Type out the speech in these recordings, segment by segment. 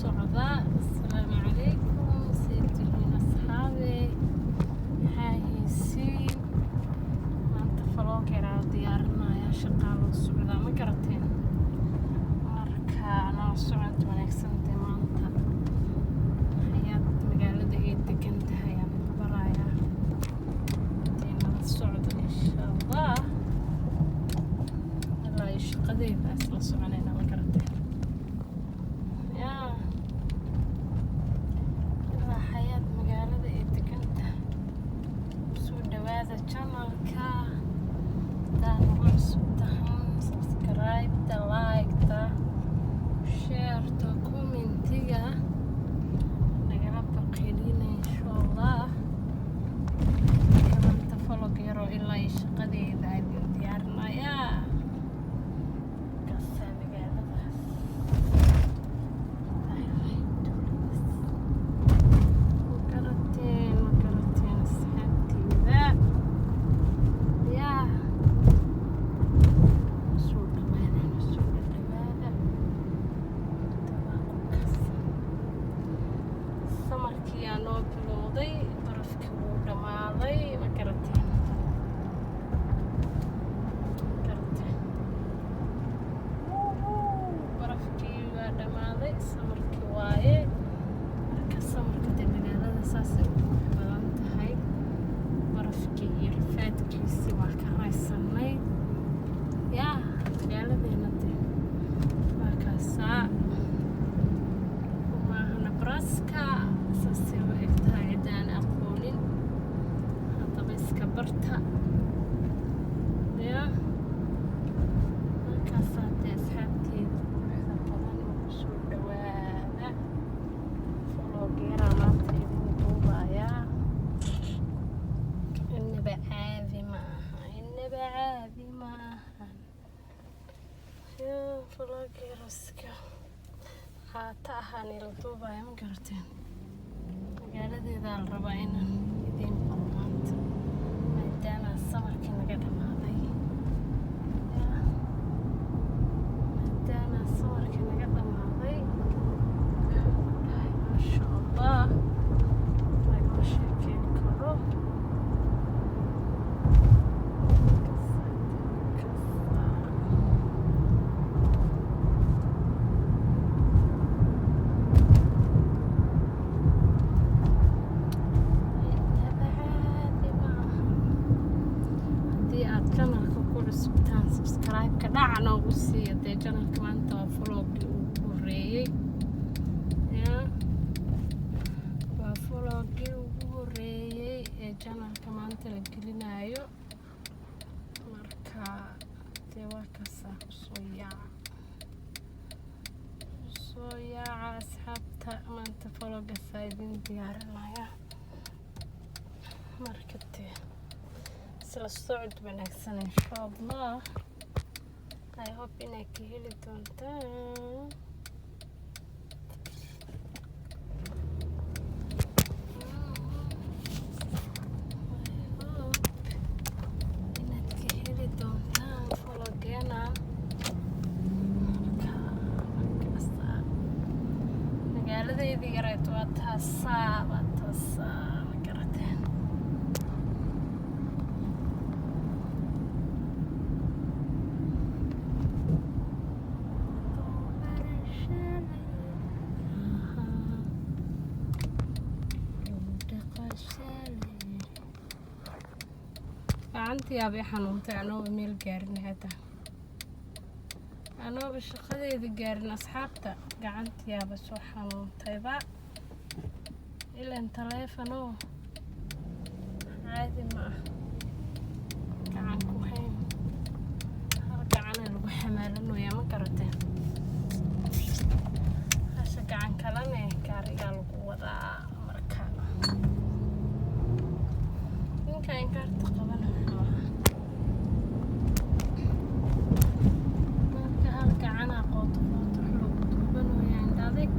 Socda. Asalaamu calaykum, see tihiin, asxaabe? Maxaa haysiin? Maanta vlog yaraa diyaarinaya, shaqaa loo socdaa, ma garateen? Marka nala socod wanaagsan. Dee maanta xayaad magaalada ay degan tahay aan idin barayaa. Dee nala socdo, insha Allah, ilaa iyo shaqadeyda isla soconayna, ma garateen? Yaa ilaa xayaad magaalada ay degan tahay. Soo dhawaada channelka. Hadaa nagu cusub tahay, subscribe-ta, like-ta, share-ta, comment-iga nagala baqelina, insha Allah. Maanta vlog yaroo ilaa iyo shaqadeeda idin diyaarinayaa. Kasaa magaaladaas tahay, tuuladaas. Ma garateen? Ma garateen, asxaabteyda? Yaa soo dhawaada, soo dhawaada. Waa ku kasa summerkii aa noo bilowday, barafkii wuu dhammaaday, ma garateen? Ma garateen? Wuhuu, barafkii waa dhammaaday, summerkii waaye. Marka summerka dee magaalada saasay u qurux badan tahay. Barafkii iyo rafaadkiisii waa ka raysanay. Yaa magaaladeena dee waa kaasaa. Maaha Nebraska saasay u eg tahay. Cidaan aqoonin haddaba iska barta. Yaa markaasaa dee, asxaabteeda quruxda badan oo kusoo dhawaada. Vlog yaraa maanta idin duubayaa. Inaba caadi ma aha, inaba caadi ma ahan. Yaa vlog yaraska haata ahaan ila duubaya, ma garateen? Magaaladeedaa la rabaa inaan idiin baro maanta, maadaama summerkii naga dhamaaday. Yaa maadaama summerkii naga dhamaaday, waxaan ku dhahay, maasha Allah, lagama sheekeyn karo. Kasa. Inaba caadi ma ahan. Haddii aad channelka ku cusubtaan, subscribe-ka dhaca noogu siiya. Dee channelka maanta waa vlogii ugu horeeyey. Yaa waa vlogii ugu horeeyey ee channelka maanta la gelinayo. Marka dee waa kaasaa. Kusoo yaaca, kusoo yaaca, asxaabta. Maanta vlogasaa idin diyaarinaya. Marka dee isla socod wanaagsan, insha Allah. I hope inay ka heli doontaan. I hope inaad ka heli doontaan vlogena. Marka markaasaa magaaladeydii yareed waa taasaa, waa taasaa, ma garateen? Gacantii yaabay xanuuntay anooba meel gaarin, hada anooba shaqadeeda gaarin. Asxaabta, gacantii yaaba soo xanuuntayba ilan taleefano caadi ma ah. Gacan ku hayn, hal gacana lagu xamaalanayaa, ma garateen? Hasha gacan kalene gaarigaa lagu wadaa. Marka ninka inkaarta qabana muxuu ahaa? Marka hal gacanaa qooto qooto wax lagu duubanayaa, indha adag.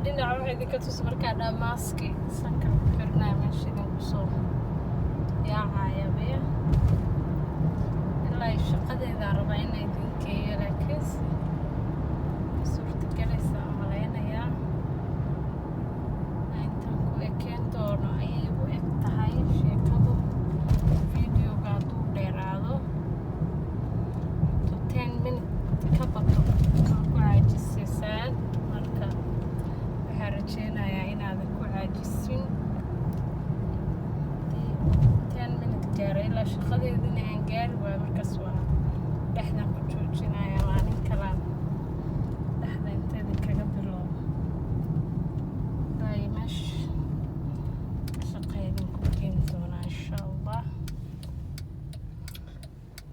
Dhinac waxa idinka tus markaa dhaa maaski sanka ku xirnaya meesha idinku soo yaacaya baya. Ilaa shaqadeedaa rabaa inaa idin geeyo, laakiinse suurtagelaysa malaynayaa. Intaan ku ekeen doono ayay u eg tahay sheekadu. Videoga hadduu dheeraado to 10 minute ka bato, waa ku caajisaysaan. Marka waxaan rajeynayaa inaadan ku caajisin. Haddii 10 minute gaaro ilaa shaqadeedina aan gaari waayo, markaas waa dhexdan ku joojinaya. Maalin kalaan dhexda inteeda kaga bilowdo ay meesha shaqa idinku keeni doonaa, insha Allah.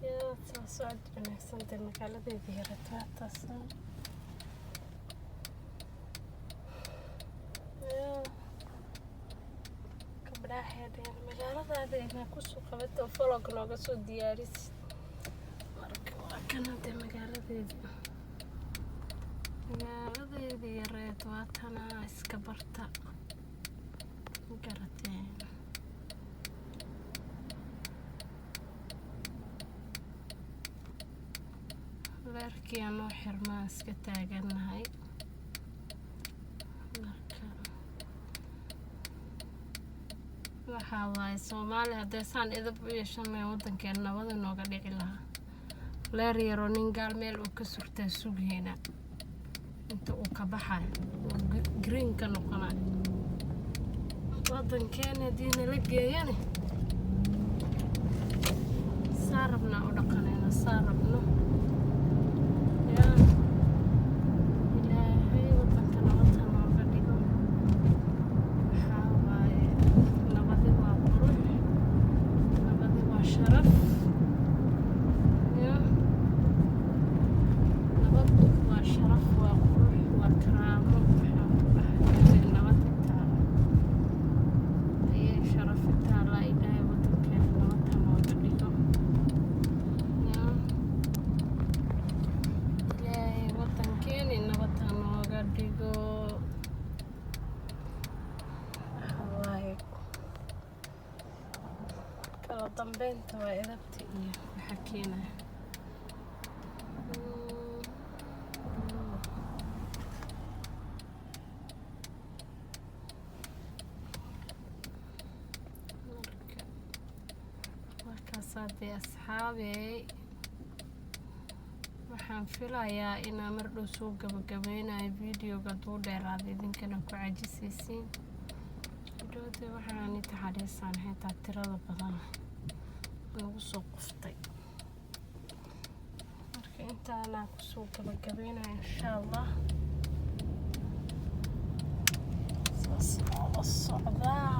Yaa soo socod wanaagsan dee. Magaaladeedii yarata taasa. Yaa gabdhaheedeen magaaladaada inaa kusoo qabato, vlog nooga soo diyaarisid. Marka waa kana dee magaaladeedii yareed waa tanaa. Iska barta garateen. Leerkii anoo xirmaa iska taagannahay. Marka waxaa waaye, Soomaali hadday saan idab u yeeshan lahayn, waddankeena nabada nooga dhici lahaa. Leer yaroo nin gaal meel uu ka surtaa sugayna inta uu ka baxayo uu green ka noqonayo. Waddankeena haddii nala geeyane, saa rabnaa u dhaqanayna, saa rabno. Yaa Ilaahay waddanka nabad ha nooga dhigo. Waxaa waaye, nabadi waa qurux, nabadi waa sharaf. Yaa nabad waa sharaf, waa qurux, waa karaamo. Waxaan ku dhahay nabad taalo ayay sharafi taalaa. Ilaahay waddankeena nabad ha nooga dhigo. Yaa Ilaahay waddankeeni nabad ha nooga dhigo. Waxa waaye, kala dambeynta waa edabta iyo waxa keenaya. Marka markaasaa dee asxaabey, waxaan filayaa inaa mar dhow soo gabagabeynayo videoga. Hadduu dheeraada, idinkana ku cajisaysiin hadhowde. Waxaan taxariisaan xitaa tirada badan nagu soo quftay. Marka intaanaa kusoo gabagabeynaya, insha Allah. Saas oo la socdaa.